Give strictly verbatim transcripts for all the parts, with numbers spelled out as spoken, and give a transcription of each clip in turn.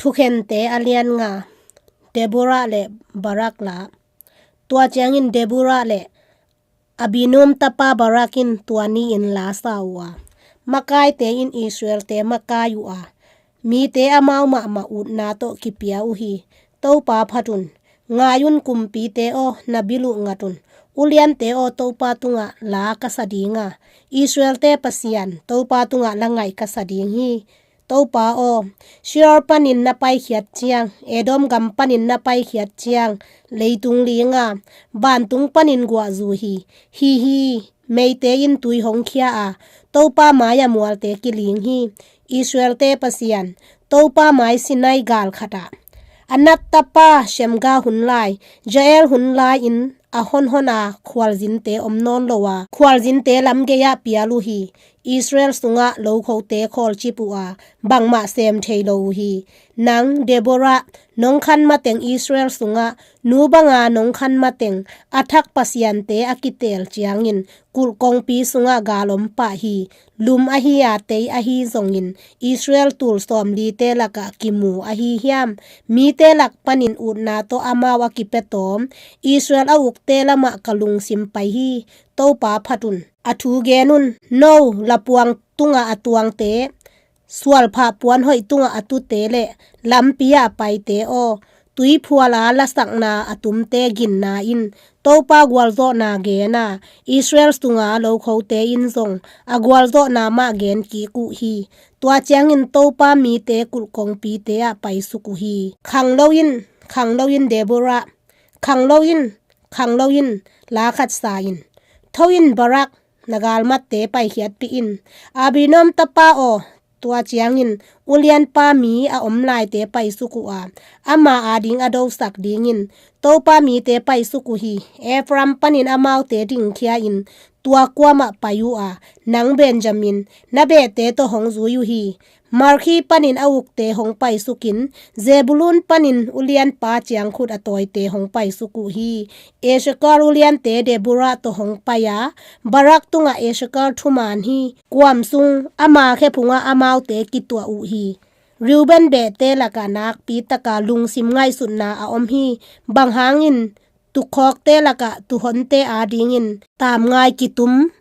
Thukhente a lian nga. Deborah le Barak la. Tua ciangin Deborah le Abinom tapa Barak in tua ni-in la sa uh a, makaite in Israelte makai uh a, mite amau mahmah utna tawh kipia uh hi. Topa phat un. Ngai un, kumpite aw, na bil uh ngat un. Uliante aw, Topa tungah la ka sa ding a, Israelte Pasian Topa tungah la ngaih ka sa ding hi. Topa aw, Seir panin na paikhiat ciang, Edom gam panin na paikhiat ciang, leitung ling a, vantung panin guahzu hi. Hi hi, meite in tui hong khia a, Topa mai-ah mualte kiling hi. Israelte Pasian Topa mai Sinai gal khatah Anat tapa Shamgar hun lai, Jael hun lai-in a honhon a, khualzinte om nawn lo a, khualzinte lam gei-ah pial uh hi. Israel sungah lokhote khawlcip uh a, bangmah sem thei lo uh hi. Nang Deborah, nong khan mateng Israel sungah nu banga nong khan mateng a thak pasiante a kiteel ciangin kulh kongpi sungah gal om pah hi. Lum ahi a, tei ahi zongin Israel tul sawmlite lakah kimu ahi hiam? Mite lak panin utna tawh amau a kipia tawm, Israel a ukte lamah ka lungsim pai hi. Topa phat un. A thu gen un. No lapuang tungah a tuangte, sualphah puanhoih tungah a tute le lampi-ah a paite aw, tuiphual a lasakna a tumte ginna in Topa gualzawhna gen a, Israel sunga lokhote in zong a gualzawhna mah gen kik uh hi. Tua ciangin Topa mite kulh kongpite ah paisuk uh hi. Khang lo in, khang lo in Deborah, khang lo in, khang lo in, la khat sa in. Tho in Barak, na galmatte paikhiatpih in. Abinom tapa aw, tua ciangin ulianpa mi a om laite paisuk uh a, ama ading a dosak dingin Topa mite paisuk uh hi. Efraim panin amaute dingkhia-in tua kuamah pai uh a, nang Benjamin, na behte tawh hong zui uh hi. Marki panin a ukte hong paisukin, Zebulun panin ulianpa ciangkhut a tawite hong paisuk uh hi. Issakar uliante Deborah tawh hong pai a, Barak tungah Issakar thuman hi. Kuam sung ama khephungah amaute kituah uh hi. Reuben behte lakah nakpi taka lungsim ngaihsutna a om hi. Bang hangin tukhawkte lakah tuuhonte adingin tamngai kitum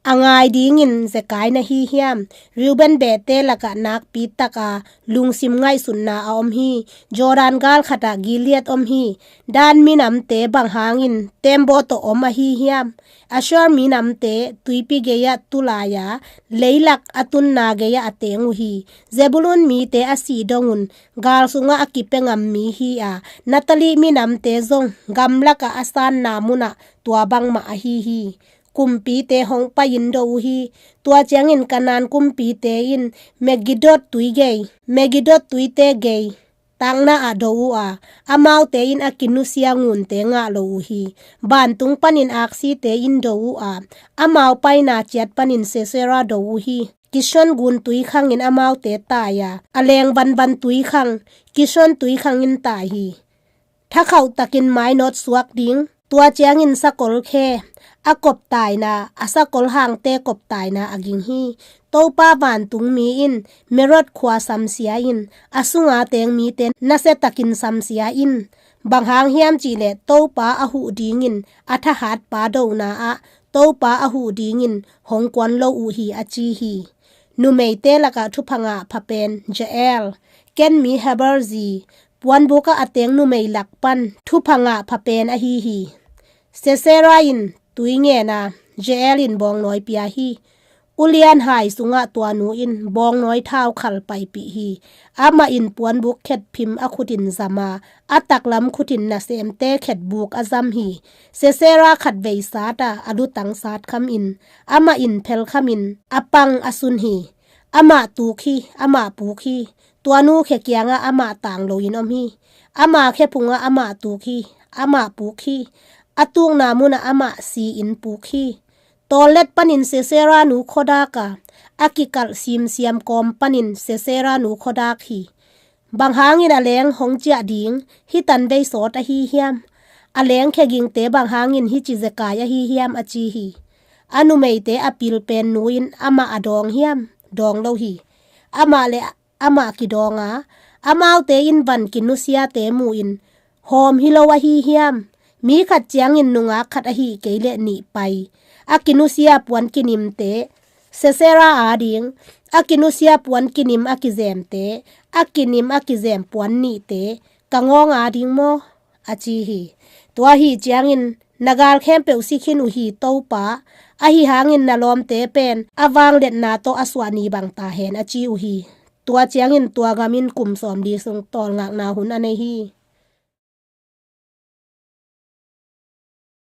a ngai dingin zekai na hi hiam? Reuben behte lakah nakpi taka lungsim ngaihsutna a om hi. Jordan gal khatah Gilead om hi. Dan minamte bang hangin tembaw tawh om ahi hiam? Asher minamte tuipi gei-ah tulai a, leilak a tunna gei-ah a teng uh hi. Zebulun mite a sih dongun gal sungah a kipia ngam mi hi a, Naphtali minamte zong gamlakah a sanna munah tua bangmah ahi hi. Kumpite hong pai-in do uh hi. Tua ciangin Kanaan kumpite in Megiddo tui gei, Megiddo tuite gei takna ah do uh a, amaute in a kinusia ngunte ngah lo uh hi. Vantung panin aksite in do uh a, amau paina ciat panin Sisera do uh hi. Kishon gun tui khangin amaute tai a, a leng banban tui khang, Kishon tui khangin tai hi. Thakhauh takin mainawt suak ding. Tua ciangin sakol khe a koptaina, a sakol hangte koptaina a ging hi. Topa vantungmi in Meroth khua samsia in, a sunga teng mite nasiatakin samsia in. Bang hang hiam cihleh Topa a huh dingin a thahatpa dona ah Topa a huh dingin hong kuan lo uh hi, a ci hi. Numeite lakah thupha ngah phapen Jael, Ken mi Heber zi, puanbukah a teng numei lak pan thupha ngah phapen ahi hi. Sisera in tui ngen a, Jael in bawngnawi pia hi. Ulian hai sungah tua nu in bawngnawi thau khal paipih hi. Amah in puanbuk khetphim a khutin zam a, a taklam khutin nasemte khetbuk a zam hi. Sisera khatvei sat a, a lutang sat khamin, amah in phel khamin a pang a sun hi. Amah tuk hi, amah puk hi. Tua nu khe kiangah amah tang loin om hi. Ama khe phungah amah tuk hi, amah puk hi. A tukna munah amah si-in puk hi. Tawllet panin Sisera nu khuadak a, a kikalh simsiam kawm panin Sisera nu khuadak hi. Bang hangin a leng hong ciah ding hih tan vei sawt ahi hiam? A leng khegingte bang hangin hih ci zekai ahi hiam, a ci hi. A numeite a pilpen nu in amah a dawng hiam? Dawng lo hi. Amah le amah kidawng a, Amaute in van kinusiate mu-in, hawm hi lo ahi hiam? Mi khat ciangin nungak khat ahi kei leh nih pai, a kinusia puan kinimte, Sisera ading, a kinusia puan kinim a kizemte, a kinim a kizem puan nihte, ka ngawng ading maw? A ci hi. Tua ahi ciangin, na gal khempeuh si khin uh hi, Topa, ahi hangin na lawmte pen a vangliatna tawh a suah ni bang ta hen, a ci uh hi. Tua ciangin tua gam in kum sawmli sung tawlngakna hun a nei hi.